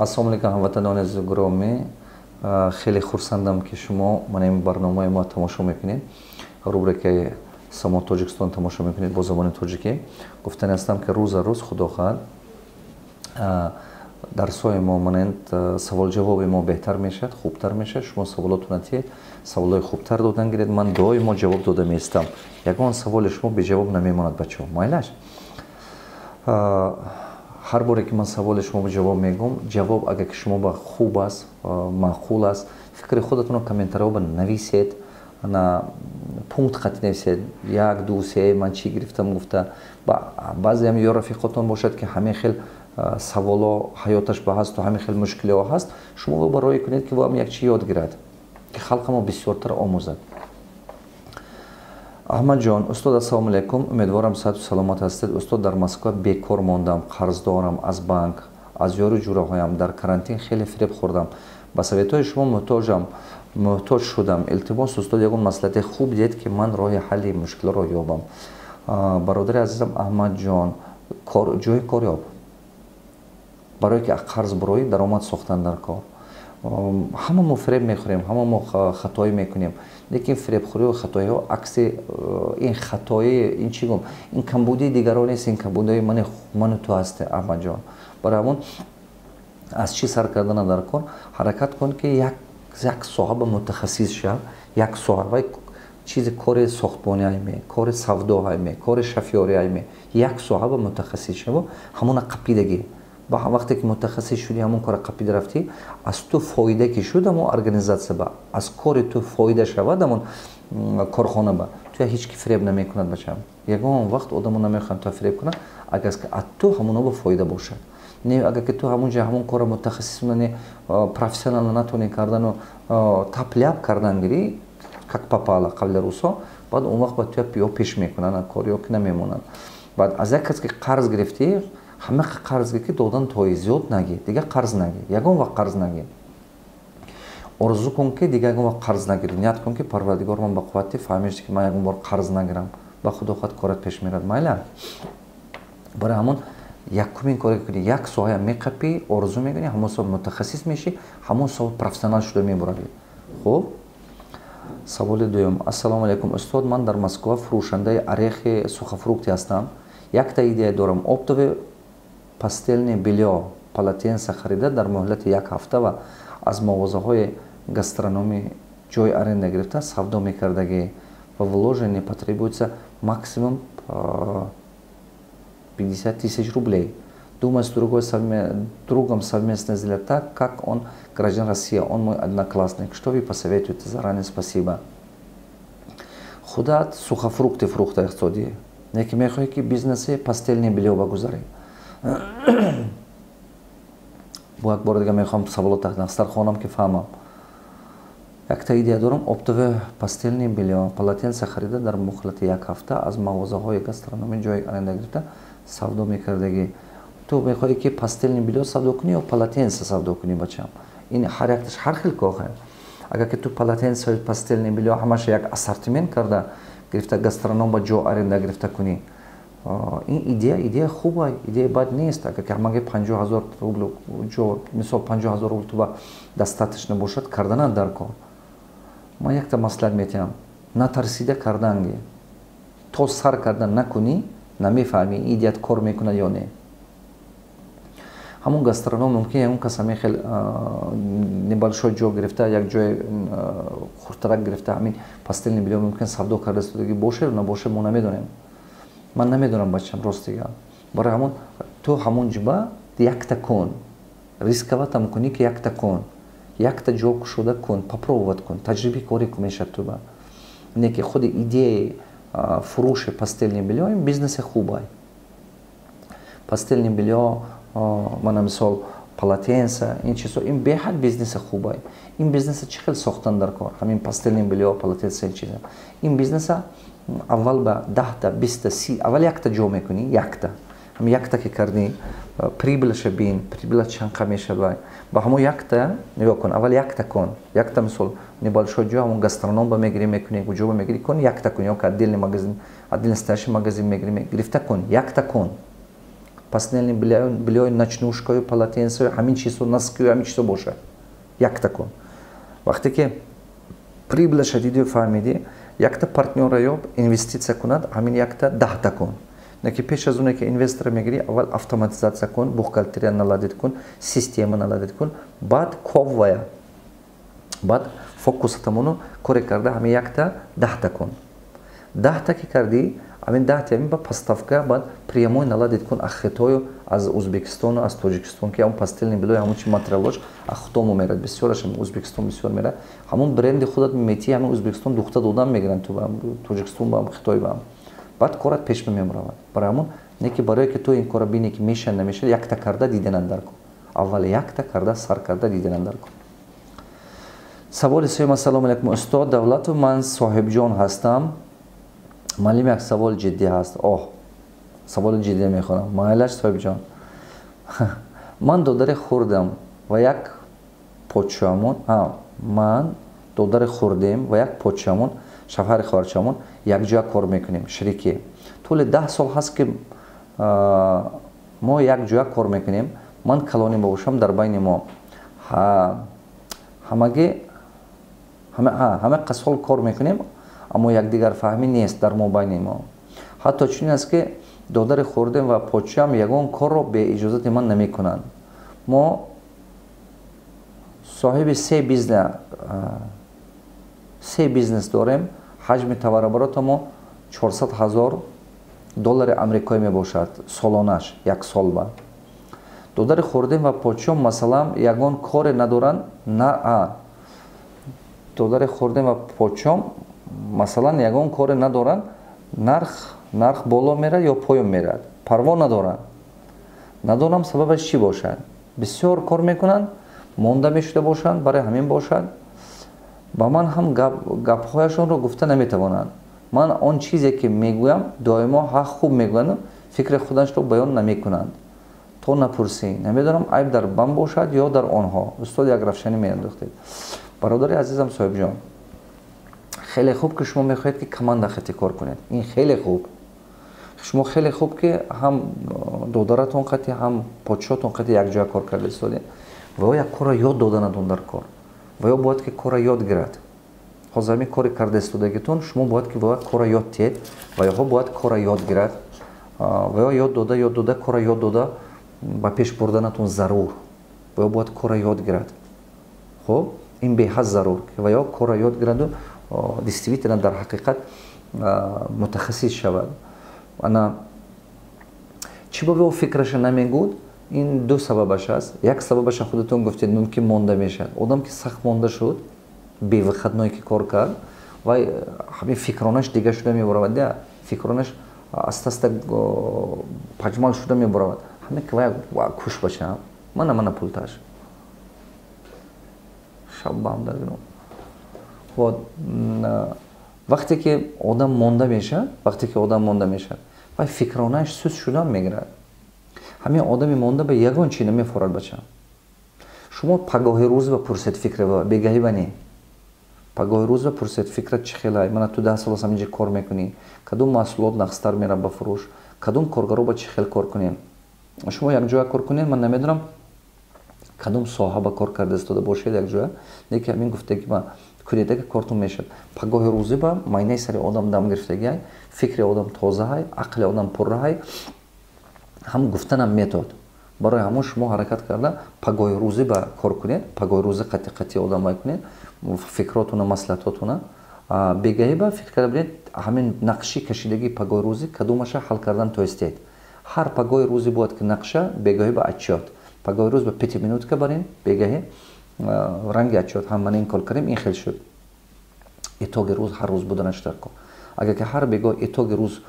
Ассалому алайкум, ҳамватанони азизу гиромӣ. Хеле хурсандам, ки шумо мана ин барномаи мо тамошо мекунед, рубрикаи Само Тоҷикистон тамошо мекунед бо забони тоҷикӣ. Гуфтани ҳастам, ки рӯза рӯз, худо хоҳад, дарсҳои мо, монанд саволҷавоби мо беҳтар мешавад, хубтар мешавад. Шумо саволотона тиҳед, саволҳои хубтар додан гиред, ман доимо ҷавоб дода меистам. Ягон саволи шумо беҷавоб намемонад, бачаҳо, майлаш. Ҳар боре ки ман саволи шумо ҷавоб мегӯм, ҷавоб агар ки шумо ба хуб аст, маъқул аст, фикри худатонро комментариҳо ба нависед, на пункт хати нависед, як, ду, се, ман чӣ гирифтам гуфта. Баъзеам ё рафиқотон бошад, ки ҳамин хел саволо ҳаёташ ба ҳасту ҳамин хел мушкилиҳо ҳаст, шумо барои кунед, ки вам як чӣ ёд гирад, ки халқамо бисёртар омӯзад. Аҳмадҷон: устод, ассалому алайкум, умедворам, сиҳату саломат ҳастед. Устод, дар Москва бекор мондам, қарздорам аз банк, аз ёру ҷураҳоям. Дар карантин хеле фиреб хӯрдам, ба советҳои шумо муҳтоҷам, муҳтоҷ шудам. Илтимос, устод, ягон маслиҳати хуб диҳед, ки ман роҳи ҳалли мушкилоро ёбам. Бародари азизам Аҳмадҷон, ҷои кор ёб, барое ки қарз буроӣ, даромад сохтан дар кор. Ҳама мо фиреб мехӯрем, ҳама мо хатоӣ мекунем, лекин фиребхӯрию хатоиҳо акси ин хатои, ин чӣ гум, ин камбудии дигарон нест, ин камбудии ману ту ҳаст, Аҳмадҷон. Барои ҳамон аз чӣ сар кардана дар кор? Ҳаракат кун, ки як соҳа ба мутахассис шав, як соҳа, вай чизи кори сохтмонӣ айме, кори савдо айме, кори шофёрӣ айме, як соҳа ба мутахассис шаву ҳамона қапидагӣ. Ба вақте ки мутахассис шудӣ, ҳамон кора қапида рафтӣ, аз ту фоида ки шуд, ҳамон организация ба аз кори ту фоида шавад, ҳамон корхона ба ту ҳеҷ ки фиреб намекунад, бачам. Ягон вақт одамо намехоҳанд ту фиреб кунад, агар аз ту ҳамоно ба фоида бошад. Не, агар ки ту ҳамон ҷа ҳамон кора мутахассисона не, профессионально натонӣ кардану тяп-ляп кардан гирӣ, как попало, қавли русо, баъд он вақт ба ту ё пеш мекунанд кор, ё ки намемонанд. Баъд аз як кас ки қарз гирифтӣ, ҳама қарз ки додан тои зиёд нагӣ, дигар қарз нагӣ, ягон вақт қарз нагӣ. Орзу кун, ки дигар ягон вақт қарз нагирӣ. Ният кун, ки Парвардигор, ман ба қуввати фаҳмиш, ки ман ягон бор қарз нагирам. Ба худо хоҳад, корат пеш мерад, майла. Барои ҳамон якумин коре кунӣ, як соҳая меқапӣ, орзу мекунӣ, ҳамон соҳа мутахассис мешӣ, ҳамон соҳа профессионал шуда мебуравӣ. Хуб, саволи дуюм: ассалому алайкум, устод, ман дар Москва фурӯшандаи орехи, сухофрукты ҳастам. Якта идея дорам: оптовый постельное бельё, полотенца харида, дар муҳлати як ҳафта ва аз мағозаҳои гастрономӣ ҷой аренда гирифта, савдо мекардагӣ ва вложение потребуется максимум 50 тысяч рублей. Думаю с другой другом совместно сделать так, как он гражданин России, он мой одноклассник. Что вы посоветуете? Заранее спасибо. Худат сухофрукты фрукта иқтисодӣ, неки мехоҳӣ, ки бизнеси постельное бельё ба гузарӣ. Бо як бори дига мехоҳам саволо нақстар хонам, ки фаҳмам. Якта идея дорам: оптовое постельное бельё, полотенца харида, дар муҳлати як ҳафта аз мағозаҳои гастрономӣ ҷои аренда гирифта, савдо мекардагӣ. Ту мехоҳӣ, ки постельное бельё савдо кунӣ ё полотенца савдо кунӣ, бачам? Ин ҳар якташ ҳар хел кохе. Агар ки ту полотенца, постельное бельё ҳамаша як ассортимент карда гирифта, гастроном ба ҷо аренда гирифта кунӣ, ин идея, идея хуба, идея бад нест. Агар ки ҳамаги 50 000 рубл ҷо, мисол, 50 000 рубл ту ба достаточно бошад, карданат дар кор. Ман якта маслиҳат метиҳам: натарсида карданги. То сар кардан накунӣ, намефаҳмӣ, идеят кор мекунад ё не. Ҳамон гастроном мумкин ягон кас ҳамин хел небольшой ҷо гирифта, як ҷои хурдтарак гирифта, ҳамин постельное бельё мумкин савдо карда истодагӣ бошад, набошад, мо намедонем. Ман намедонам, бачам, ростига. Барои ҳамон ту ҳамон ҷиба якта кун, рисковать кунӣ, ки якта кун, якта ҷо кушода кун, попробовать кун, таҷрибаи корӣ мешад туба. Не ки худи идеяи фурӯши постельное бельё ин бизнеси хубай. Постельное бельё, мана мисол, полотенца, ин чизо, ин беҳад бизнеси хубай. Ин бизнеса чӣ хел сохтан дар кор? Ҳамин постельное бельё, полотенца, ин чиза, ин бизнеса аввал ба 10-та, 20-та, 30, аввал якта ҷо мекунӣ, якта. Ҳам якта ки кардӣ, прибыль аша бин, прибыль а чанқа мешавад. Ба ҳамон якта нигоҳ кун, аввал якта кун, якта, мисол, небольшой ҷо, ҳамон гастроном ба мегирӣ, мекунӣ, куҷо ба мегирӣ, кун, якта кун, ё ки отдельный магазин, отдельный стоящий магазин мегирӣ, гирифта кун, якта кун. Постельный бельё, ночнушкаю, полотенцею, ҳамин чизҳо, носкию, ҳамин чизҳо бошад. Якта кун. Вақте ки прибылаша дидию фаҳмидӣ, якта партнёра ёб, инвеститсия кунад, ҳамин якта 10та кун. Ки пеш аз оне ки инвестора мегирӣ, аввал автоматизация кун, бухгалтерия наладить кун, система наладить кун, баъд коввая, баъд фокусатамону коре карда, ҳамин якта 10та кун. 10та ки кардӣ, ҳамин 10ти ҳамин ба поставка баъд прямой наладить кун аз Хитою, аз Узбекистону, аз Тоҷикистон, ки ҳамон постельный бельёи, ҳамон чи материалош аз худомо мерад, бисёраш Узбекистон бисёр мерад. Ҳамон бренди худат метӣ, ҳамин Узбекистон духта додан мегиранд, Тоҷикистон баам, Хитой баам. Баъд корат пеш мемеравад. Барои ҳамон не ки барое ки ту ин кора бинӣ, ки мешавад, намешавад, якта карда диданан дар кун. Аввал якта карда сар карда диданан дар кун. Саволи сеюм. Ассалому алайкум, устод Давлатов, ман Соҳибҷон ҳастам. Маълим, як савол ҷиддӣ ҳаст. Оҳ, саволи ҷиддӣ мехонам. Майлаш, Соҳибҷон. Ман додари хурдам ва як подшоҳамон, ман додари хурдем ва як подшоҳамон, шавҳари хоҳарчамон, якҷоя кор мекунем, шерикӣ. Тӯли 10 сол ҳаст, ки мо якҷоя кор мекунем. Ман калонӣ бошам дар байни мо. Ҳамагӣ ҳама сол кор мекунем, аммо якдигарфаҳмӣ нест дар мобайни мо. Ҳатто чунин аст, ки додари хурдем ва подшоҳам ягон корро беиҷозати ман намекунанд. Мо соҳиби се бизнес дорем. Ҳаҷми товарооборота мо 400 ҳазор доллари амрикоӣ мебошад солонаш, як сол ба. Додари хурдем ва подшоҳ, масалан, ягон коре надоранд на, додари хурдем ва подшоҳ, масалан, ягон коре надоранд. Нарх боло мерад ё поён мерад, парво надоранд. Надонам, сабабаш чӣ бошад. Бисёр кор мекунанд, монда мешуда бошанд, барои ҳамин бошад. Ба ман ҳам гапҳояшонро гуфта наметавонанд. Ман он чизе ки мегӯям, доимо ҳа, хуб мегӯянд, фикри худашро баён намекунанд, то напурсӣ. Намедонам, айб дар ман бошад ё дар онҳо. Устод, як равшанӣ меандохтед. Бародари азизам Соҳибҷон, хеле хуб, ки шумо мехоҳед, ки команда хати кор кунед. Ин хеле хуб. Шумо хеле хуб, ки ҳам додаратон қати, ҳам подшоҳтон қати якҷоя кор карда истодед. Ва як корро ёд доданатон дар кор, ва ё бояд ки корро ёд гирад. Ҳозир ҳамин кори карда истодагитон, шумо бояд ки бояд корро ёд диҳед, ва ёҳо бояд корро ёд гирад. Ва ё ёд дода, ёд дода, корро ёд дода ба пеш бурданатон зарур. Ва ё бояд корро ёд гирад. Хуб, ин беҳад зарур, ва ё корро ёд гираду действительно, дар ҳақиқат мутахассис шавад. Ана чӣ ба фикраша намегӯд? Ин ду сабабаш аст. Як сабабаша худатон гуфтед: мумкин монда мешавад. Одам ки сахт монда шуд, бевыходной ки кор кард, вай ҳамин фикронаш дига шуда мебаравад, я фикронаш аста аста паҷмал шуда мебаравад. Ҳаме ки вай куш бачам, мана пулташ шаббам дагно. Вот вақте ки одам монда мешавад, вақте ки одам монда мешавад, вай фикронаш суст шуда мегирад. Ҳамин одами монда ба ягон чи намефорад. Бачам, шумо пагоҳи рӯз ба пурсед фикра, бегаҳӣ ба не, пагоҳи рӯз ба пурсед: фикрат чӣ хелай? Мана ту 10 сол аст ҳаминҷа кор мекунӣ. Кадом маҳсулот нағзтар мерав ба фурӯш? Кадом коргаро ба чӣ хел кор кунем? Шумо якҷоя кор кунед. Ман намедонам, кадом соҳа ба кор карда истода бошед якҷоя, лекин ҳамин гуфтаги ма кунеда, ки кортон мешавад. Пагоҳи рӯзӣ ба майнаи сари одам дам гирифтагиай, фикри одам тозаҳай, ақли одам пурраҳай, ҳам гуфтанам метод. Барои ҳамон шумо ҳаракат карда пагоҳи рӯзӣ ба кор кунед, пагоҳи рӯзӣ қатъи қатъи одам вай кунед фикротуна, маслиҳатотуна. Бегаҳӣ ба фикр карда бинед, ҳамин нақши кашидагии пагоҳи рӯзӣ кадомаша ҳал кардан тоистед. Ҳар пагоҳи рӯзӣ бояд ки нақша, бегаҳӣ ба отчёт. Пагоҳи рӯз ба пятиминутка барин, бегаҳӣ ранги отчёт: ҳам ман ин кор кардем, ин хел шуд. Итоги рӯз ҳар рӯз буданаш дар кор. Агар ки ҳар бегоҳ итоги рӯз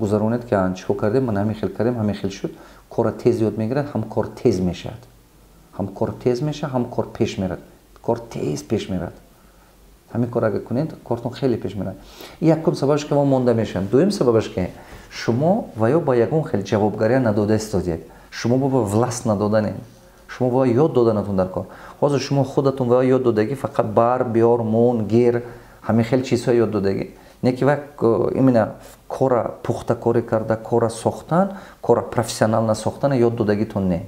гузаронед, ки чӣ кор кардем, ман ҳамин хел кардем, ҳамин хел шуд, кора тез ёд мегирад, ҳам кор тез мешавад, ҳам кор тез мешавад, ҳам кор пеш мерад, кор тез пеш мерад. Ҳамин кор агар кунед, кортон хеле пеш мерад. Якум сабабаш, ки мо монда мешавем. Дуюм сабабаш, ки шумо ва ё ба ягон хел ҷавобгария надода истодед. Шумо ба власть надоданед. Шумо ба ёд доданатон дар кор. Ҳозир шумо худатон ва ёд додагӣ фақат бар биёр, мон, гер, ҳамин хел чизҳо ёд додагӣ. Не ки вай именно кора пухтакорӣ карда, кора сохтан, кора профессионально сохтана ёд додагитон не.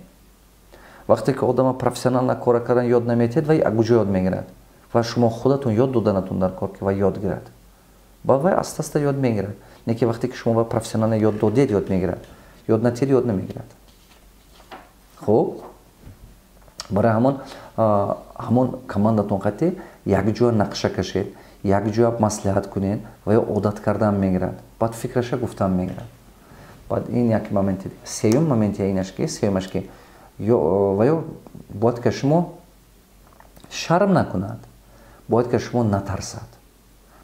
Вақте ки одама профессионально кора кардан ёд наметиҳед, вай куҷо ёд мегирад? Ва шумо худатон ёд доданатон дар кор, ки вай ёд гирад. Ба вай аста аста ёд мегирад. Не ки вақте ки шумо вай профессионально ёд додед, ёд мегирад. Ёд натиҳед, ёд намегирад. Хуб, барои ҳамон командатон қатӣ якҷоя нақша кашед, якҷоя маслиҳат кунед ва ё одат кардан мегирад, баъд фикраша гуфтан мегирад. Баъд ин як моменти. Сеюм моменти инаш ки, сеюмаш ки, ва ё бояд ки шумо шарм накунад, бояд ки шумо натарсад.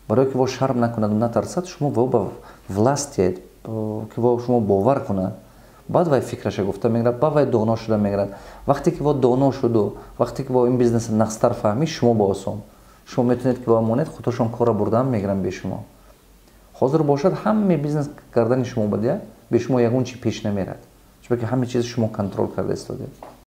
Барое ки во шарм накунаду натарсад, шумо во ба власть ед, ки во шумо бовар кунад, баъд вай фикраша гуфта мегирад, баъд вай доно шуда мегирад. Вақте ки во доно шуду, вақте ки во ин бизнеса нағзтар фаҳмӣ, шумо ба осон, шумо метавонед, ки во монед, худашон кора бурдан мегиранд бе шумо. Ҳозир бошад, ҳамаи бизнес кардани шумо бадия, бе шумо ягон чи пеш намерад, чунки ҳама чиз шумо контроль карда истодед.